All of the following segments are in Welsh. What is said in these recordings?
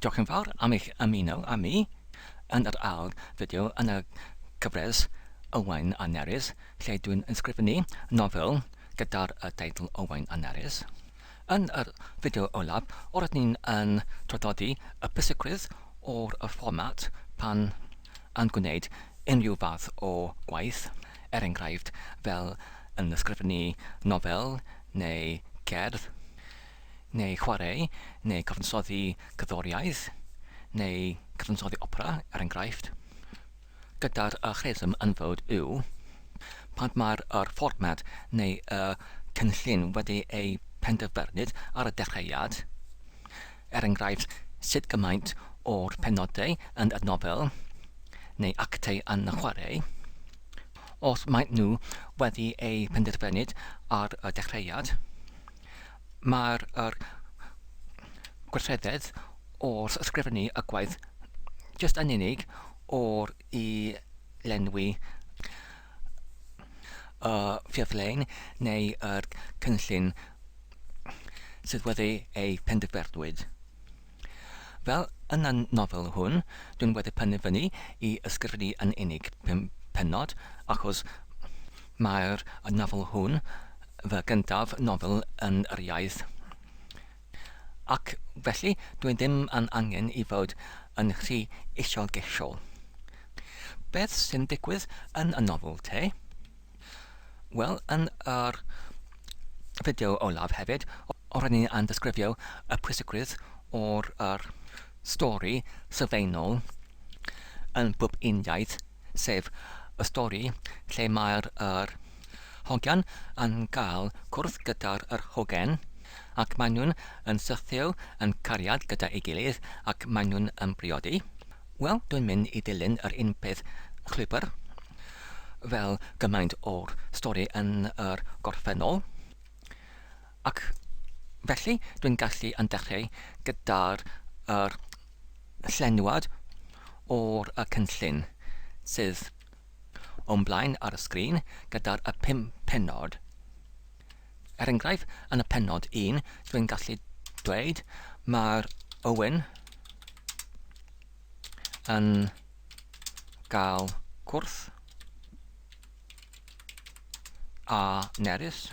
Diolch yn fawr am eich ymuno â mi yn yr ail fideo yn y cyfres Owain a Nerys, lle dwi'n ysgrifennu nofel gyda'r teitl Owain a Nerys. Yn yr fideo olaf, roeddwn ni'n yn traddodi y pwysigrwydd o'r y fformat pan yn gwneud unrhyw fath o gwaith, er enghraifft fel yn ysgrifennu nofel neu cerdd. neu chwarae, neu cyfansoddi cerddoriaeth, neu cyfansoddi opera, er enghraifft, gyda'r rheswm yn fod yw, pan mae'r yr fformat neu y cynllun wedi ei penderfynu ar y dechreuad, er enghraifft sut gymaint o'r penodau yn y nofel neu actau yn y chwarae, os maen nhw wedi eu penderfynu ar y dechreuad, Mae'r yr gweithrededd o'r ysgrifennu y gwaith jyst yn unig o'r i lenwi y ffurflen neu yr cynllun sydd wedi ei penderfynwyd. Fel yn y nofel hwn, dwi'n wedi penderfynu i ysgrifennu yn unig pennod, achos mae'r nofel hwn fy gyntaf nofel yn yr iaith, ac felly dwi ddim yn angen i fod yn rhy uchelgeisiol. Beth sy'n digwydd yn y nofel te? Wel, yn yr fideo olaf hefyd, oedden ni yn disgrifio y pwysigrwydd o'r yr stori sylfaenol yn bob un iaith, sef y stori lle mae'r yr hogian yn cael cwrdd gyda'r yr hogen ac maen nhw'n yn syrthio yn cariad gyda'i gilydd ac maen nhw'n yn briodi. Wel, dwi'n mynd i ddilyn yr un peth llwybr fel gymaint o'r stori yn yr gorffennol. Ac felly dwi'n gallu yn dechrau gyda'r yr llenwad o'r y cynllun sydd o'm blaen ar y sgrin gyda'r y pum pennod. Er enghraifft, yn y pennod 1, dwi'n gallu dweud mae'r Owen yn gael cwrdd a Nerys.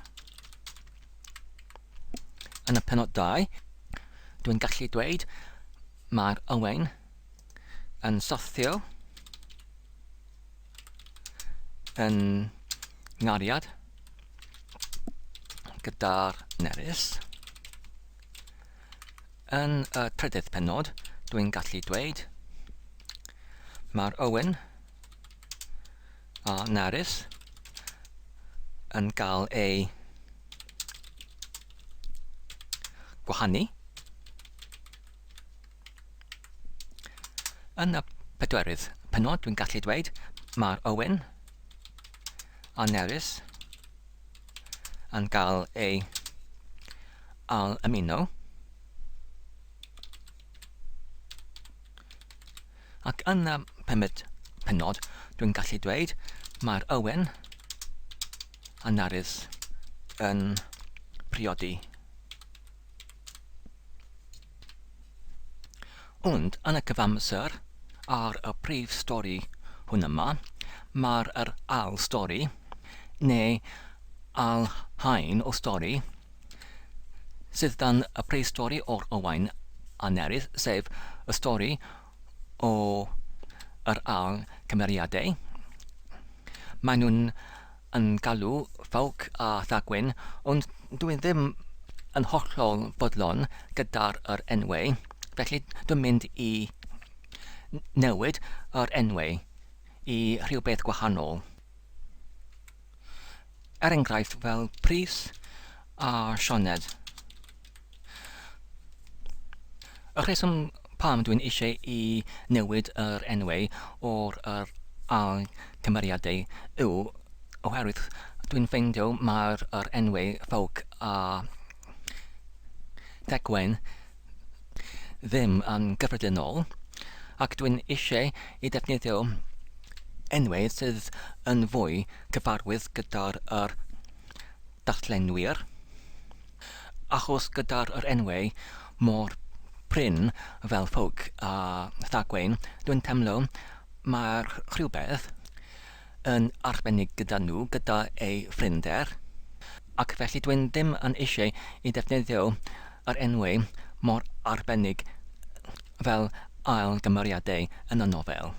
Yn y pennod 2, dwi'n gallu dweud mae'r Owain yn syrthio yn ngariad gyda'r Nerys. Yn y trydydd pennod, dwi'n gallu dweud mae'r Owen a Nerys yn cael ei gwahanu. Yn y pedwerydd pennod, dwi'n gallu dweud mae'r Owen a Nerys yn cael ei al ymuno. Ac yn y pumed pennod, dwi'n gallu dweud mae'r Owen a Nerys yn priodi. Ond yn y cyfamser, ar y prif stori hwn yma, mae'r yr ail stori, neu ail haen o stori, sydd dan y prif stori o'r Owain a Nerys, sef y stori o yr ail cymeriadau. Maen nhw'n yn galw Ffowc a Thagwyn, ond dwi ddim yn hollol fodlon gyda'r yr enwau, felly dwi'n mynd i newid yr enwau i rhywbeth gwahanol. Er enghraifft fel Prys a Sioned. Y rheswm pam dwi'n eisiau i newid yr enwau o'r yr ail cymeriadau yw oherwydd dwi'n ffeindio mae'r yr enwau Ffowc a Tegwen ddim yn gyffredinol ac dwi'n eisiau i defnyddio enwau sydd yn fwy cyfarwydd gyda'r yr darllenwyr achos gyda'r yr enwau mor prin fel Ffowc a Thagwain, dwi'n teimlo mae'r rhywbeth yn arbennig gyda nhw, gyda eu ffrinder, ac felly dwi'n ddim yn eisiau i ddefnyddio yr enwau mor arbennig fel ail gymeriadau yn y nofel.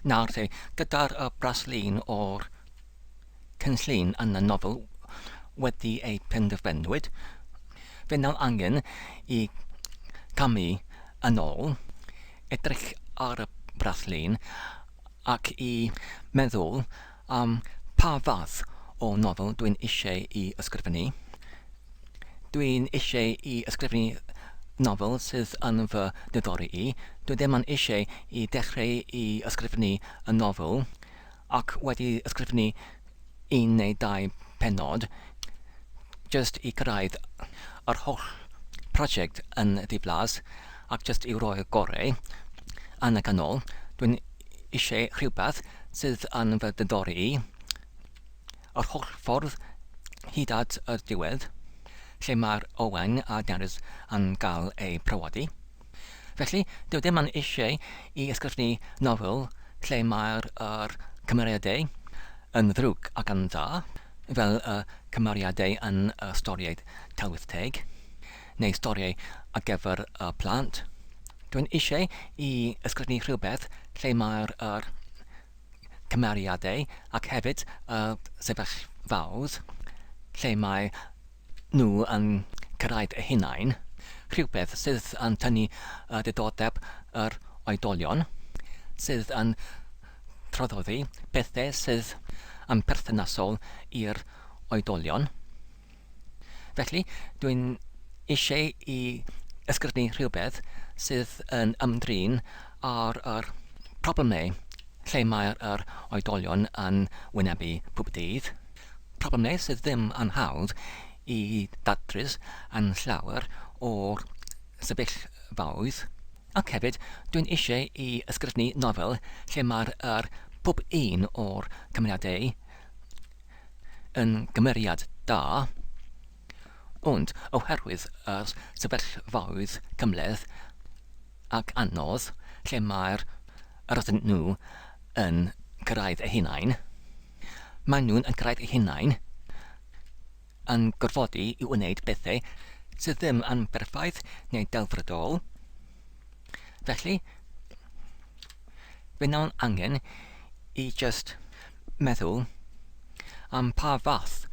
Nawr te, gyda'r braslun o'r cynllun yn y nofel wedi ei penderfynwyd, fe wnawn angen i camu yn ôl, edrych ar y braslun ac i meddwl am pa fath o nofel dwi'n eisiau i ysgrifennu. Dwi'n eisiau i ysgrifennu nofel sydd yn fy niddori i. Dwi ddim yn eisiau i dechrau i ysgrifennu y nofel ac wedi ysgrifennu un neu dau pennod jyst i cyrraedd yr holl prosiect yn ddiflas ac jyst i roi'r gorau yn y canol. Dwi'n eisiau rhywbeth sydd yn fy diddori i yr holl ffordd hyd at y diwedd, lle mae'r Owain a Nerys yn cael eu priodi. Felly, dyw ddim yn eisiau i ysgrifennu nofel lle mae'r yr cymeriadau yn ddrwg ac yn dda, fel y cymeriadau yn y storïau tylwyth teg, neu storïau ar gyfer y plant. Dwi'n eisiau i ysgrifennu rhywbeth lle mae'r yr cymeriadau ac hefyd y sefyllfaoedd lle mae nhw yn cyrraedd eu hunain, rhywbeth sydd yn tynnu diddordeb yr oedolion, sydd yn traddodi pethau sydd yn perthnasol i'r oedolion. Felly, dwi'n eisiau i ysgrifennu rhywbeth sydd yn ymdrin â'r yr problemau lle mae'r yr oedolion yn wynebu pob dydd. Problemau sydd ddim yn hawdd i ddatrys yn llawer o'r sefyllfaoedd. Ac hefyd, dwi'n eisiau i ysgrifennu nofel lle mae'r yr pob un o'r cymeriadau yn gymeriad da, ond oherwydd y sefyllfaoedd cymhleth ac anodd lle mae'r yr ydyn nhw yn cyrraedd eu hunain, maen nhw'n yn cyrraedd eu hunain yn gorfodi i wneud bethau sydd ddim yn berffaith neu delfrydol. Felly, fe wnawn angen i jyst meddwl am pa fath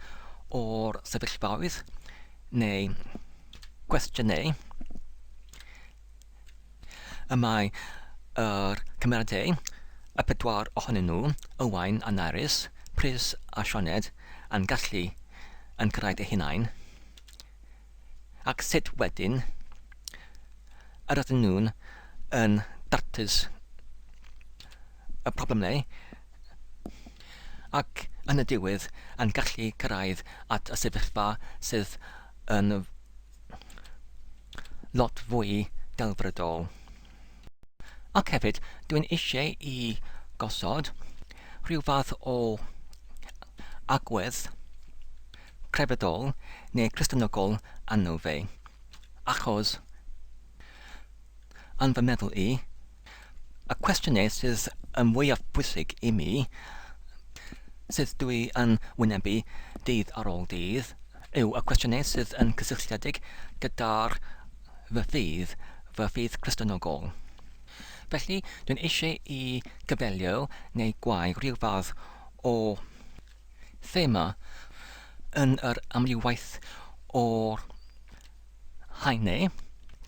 o'r sefyllfaoedd neu gwestiynau y mae yr cymeriadau, y pedwar ohonyn nhw, Owain a Nerys, Prys a Sioned, yn gallu yn cyrraedd eu hunain. Ac sut wedyn yr ydyn nhw'n yn datrys y problemau ac yn y diwedd yn gallu cyrraedd at y sefyllfa sydd yn lot fwy delfrydol. Ac hefyd, dwi'n eisiau i gosod rhyw fath o agwedd crefyddol neu Cristionogol arno fe, achos, yn fy meddwl i, y cwestiynau sydd yn fwyaf pwysig i mi, sydd dwi yn wynebu dydd ar ôl dydd, yw y cwestiynau sydd yn cysylltiedig gyda'r fy ffydd, fy ffydd Cristionogol. Felly, dwi'n eisiau i gyfelio neu gwau rhyw fath o thema yn yr amrywiaeth o'r haenau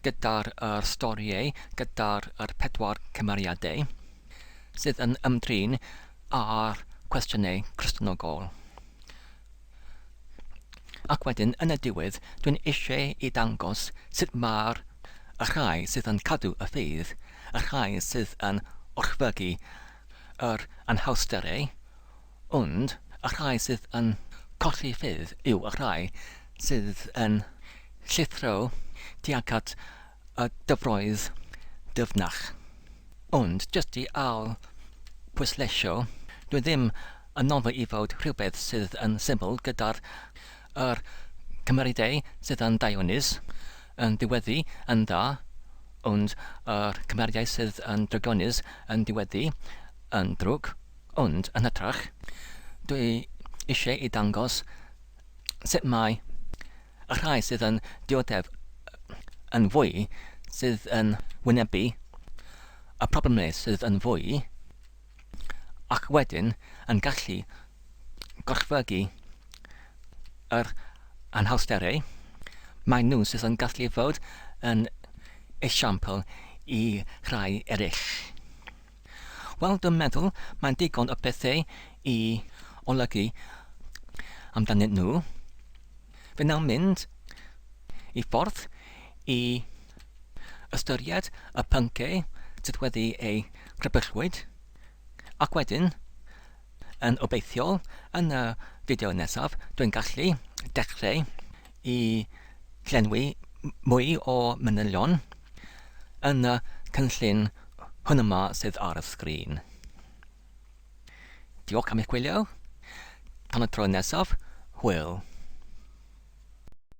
gyda'r yr storïau, gyda'r yr pedwar cymeriadau sydd yn ymdrin â'r cwestiynau Cristionogol. Ac wedyn, yn y diwedd, dwi'n eisiau i dangos sut mae'r y rhai sydd yn cadw y ffydd, y rhai sydd yn orchfygu yr anhawsterau, ond y rhai sydd yn colli ffydd yw y rhai sydd yn llithro tuag at y dyfroedd dyfnach. Ond, jyst i ail pwysleisio, dwi ddim yn nofel i fod rhywbeth sydd yn syml gyda'r yr cymeriadau sydd yn daionus yn diweddu yn dda, ond yr cymeriadau sydd yn drygionus yn diweddu yn drwg, ond yn hytrach, dwi eisiau i dangos sut mae y rhai sydd yn dioddef yn fwy sydd yn wynebu y problemau sydd yn fwy, ac wedyn yn gallu gorchfygu yr anhawsterau, maen nhw sydd yn gallu fod yn esiampl i rhai eraill. Wel, dwi'n meddwl mae'n digon o bethau i olygu amdanyn nhw. Fe wnawn mynd i ffordd i ystyried y pynciau sydd wedi eu crybwyllwyd, ac wedyn, yn obeithiol, yn y fideo nesaf, dwi'n gallu dechrau i llenwi mwy o manylion yn y cynllun hwn yma sydd ar y sgrin. Diolch am eich gwylio. Tan y tro nesaf, hwyl.